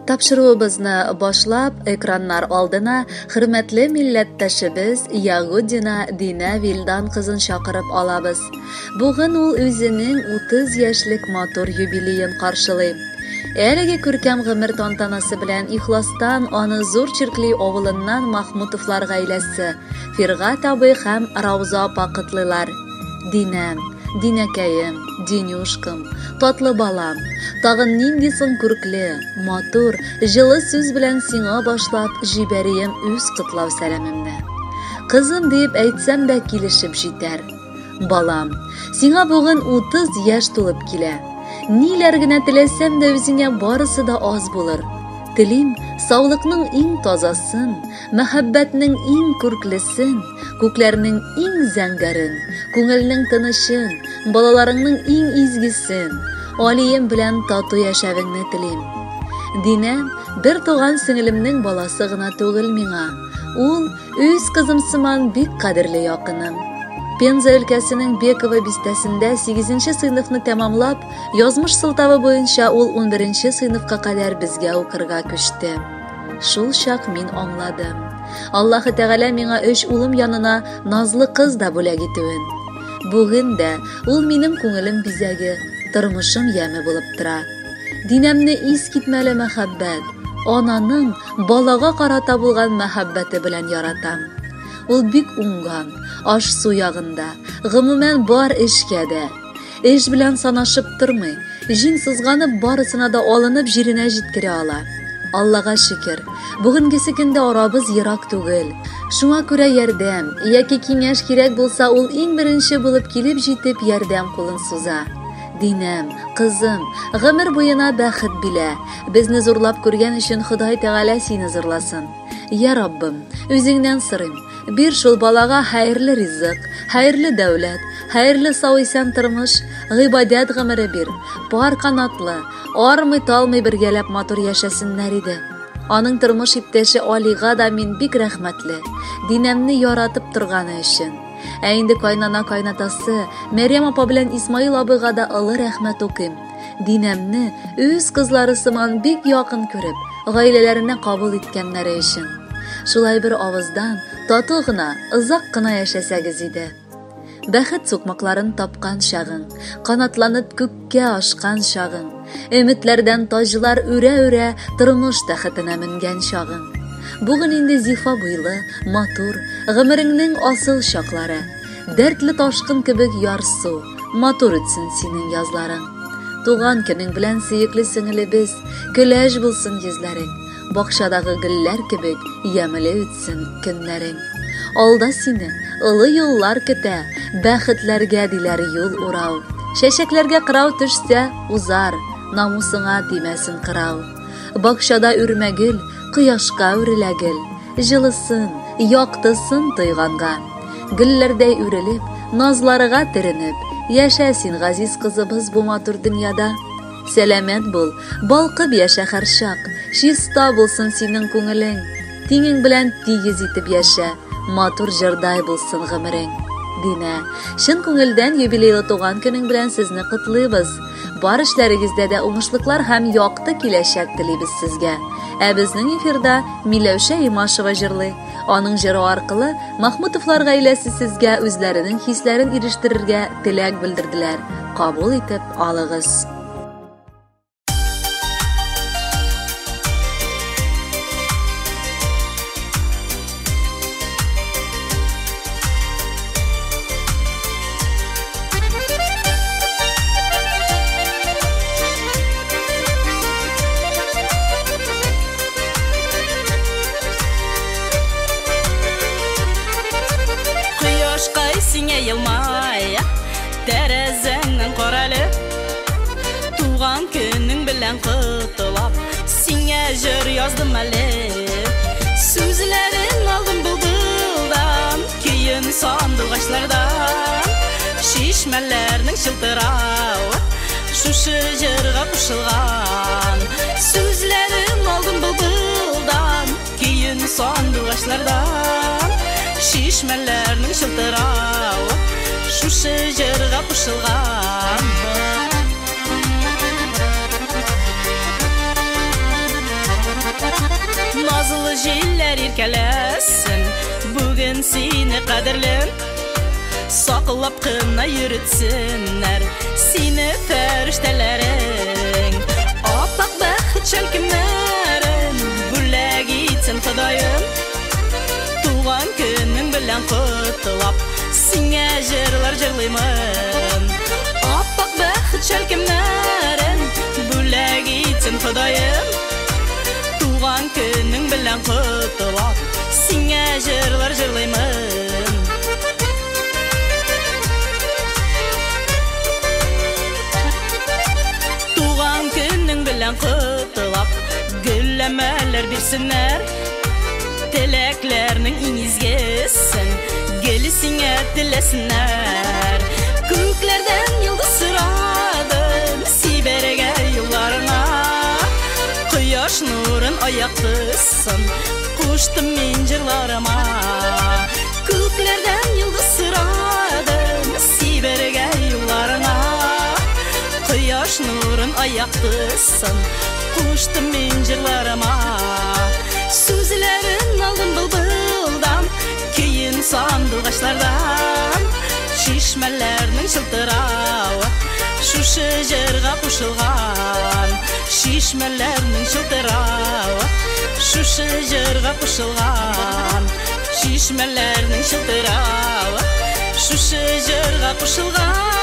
Тапшыруыбызны башлап, экраннар алдына хөрмәтле милләттәшебез Ягудина Динә Вилдан кызын чакырып алабыз. Бүген ул үзенең 30 яшьлек матур юбилеен каршылый. Әлеге күркәм гомер тантанасы белән ихластан аны Зур Чиркли авылыннан Махмутовлар гаиләсе, Фиргать абый һәм Рауза апа котлыйлар. Динәм, Динәкәем, Динюшкам, татлы балам, тагын нинди соң күркле, матур, җылы сүз белән сиңа башлап җибәрием үз котлау сәламемне. Кызым диеп әйтсәм дә килешеп җитәр. Балам, сиңа бүген 30 яшь тулып килә. Ниләр генә теләсәм дә үзеңә барысы да аз булыр. Телим, саулыкның иң тазасын, мәхәббәтнең иң күрклесен, күкләрнең иң зәңгәрен, күңелнең тынычын, балаларыңның иң изгесен, Алием белән тату яшәвеңне телим. Динә, бер туган сеңелемнең баласы гына түгел миңа. Ул Үз кызым сыман бик кадерле якыным. Пенза өлкәсенең Беково бистәсендә 8 сыйныфны тәмамлап, язмыш сылтавы буенча ул 11 сыйныфка кадәр безгә укырга күчте. Шул чак мин аңладым. Аллаһы Тәгалә миңа өч улым янына назлы кыз да бүләк итүен. Бүген дә ул минем күңелем бизәге, тормышым яме булып тора. Динәмне искитмәле мәхәббәт, ананың балага карата булган мәхәббәте белән яратам. Ул бик уңган, аш-су ягында, гомумән бар эшкә дә. Эш белән санашып тормый, җиң сызганып барысына да алынып җиренә җиткерә ала. Аллага шөкер, бүгенгесе көндә арабыз ерак түгел. Шуңа күрә ярдәм яки киңәш кирәк булса, ул иң беренче булып килеп җитеп ярдәм кулын суза. Динәм, кызым, гомер буена бәхет билә. Безне зурлап күргән өчен Ходай Тәгалә сине зурласын. Я Раббым, үзеңнән сорыйм, бир шул балага хәерле ризык, хәерле дәүләт, хәерле сау-исән тормыш, гыйбадәт гомере бир. Пар канатлы, армый-талмый бергәләп матур яшәсеннәр иде. Аның тормыш иптәше Алига да мин бик рәхмәтле. Динәмне яратып торганы өчен. Ә инде кайнана кайнатасы Мәрьям апа белән Исмаил абыйга да олы рәхмәт укыйм. Динәмне үз кызлары сыман бик якын күреп, гаиләләренә кабул иткәннәре өчен. Шулай бер авыздан тату гына, озак кына яшәсәгез иде. Бәхет сукмакларын тапкан чагың, канатланып күккә ашкан чагың, өметләрдән таҗлар үрә-үрә тормыш тәхетенә менгән чагың. Бүген инде зифа буйлы, матур, гомереңнең асыл чаклары. Дәртле ташкын кебек ярсу, матур үтсен синең язларың. Туган көнең белән сөекле сеңелебез, көләч булсын йөзләрең. Бакчадагы гөлләр кебек ямьле үтсен көннәрең. Алда сине олы юллар көтә, бәхетләргә диләр юл урау. Чәчәкләргә кырау төшсә, узар, намусыңа тимәсен кырау. Бакчада үрмә гөл, кояшка үрелә гел, җылысын, яктысын тойганга. Гөлләрдәй үрелеп, назларга төренеп, яшә син, газиз кызыбыз, бу матур дөньяда. Сәламәт бул, балкып яшә һәрчак, чиста булсын синең күңелең. Тиңең белән тигез итеп яшә, матур җырдай булсын гомерең. Динә, чын күңелдән юбилейлы туган көнең белән сезне котлыйбыз. Бар эшләрегездә дә уңышлыклар һәм якты киләчәк телибез сезгә. Ә безнең эфирда Миләүшә Имашева җырлый. Аның җыры аркылы Махмутовлар гаиләсе сезгә үзләренең хисләрен ирештерергә теләк белдерделәр. Кабул итеп алыгыз. Кояшкай сиңа елмая, тәрәзәңнән карале. Туган көнең белән котлап, сиңа җыр яздым әле. Сүзләрен алдым былбылдан, көен сандугачлардан. Чишмәләрнең чылтыравы шушы җырга кушылган. Сүзләрен алдым былбылдан, көен сандугачлардан. Чишмәләрнең чылтыравы шушы җырга кушылган. Иркәләсен бүген сине, кадерлем. Саклап кына йөртсеннәр сине фәрештәләрең. Аппак бәхет шәлкемнәрен бүләк итсен Ходаем. Туган көнең белән котлап, сиңа җырлар җырлыймын. Аппак бәхет шәлкемнәрен бүләк итсен Ходаем. Туган көнең белән котлап, сиңа җырлар җырлыймын. Туган көнең белән котлап, гөлләмәләр бирсеннәр. Теләкләрнең иң изгесен гел сиңа теләсеннәр. Күкләрдән йолдыз сорадым сибәргә юлларыңа. Кояш нурын аяктысын куштым мин җырларыма. Күкләрдән йолдыз сорадым сибәргә юлларыңа. Кояш нурын аяктысын куштым мин җырларыма. Сүзләрен алдым былбылдан, көен сандугачлардан. Чишмәләрнең чылтыравы шушы җырга кушылган. Чишмәләрнең чылтыравы шушы җырга кушылган. Чишмәләрнең чылтыравы шушы җырга кушылган.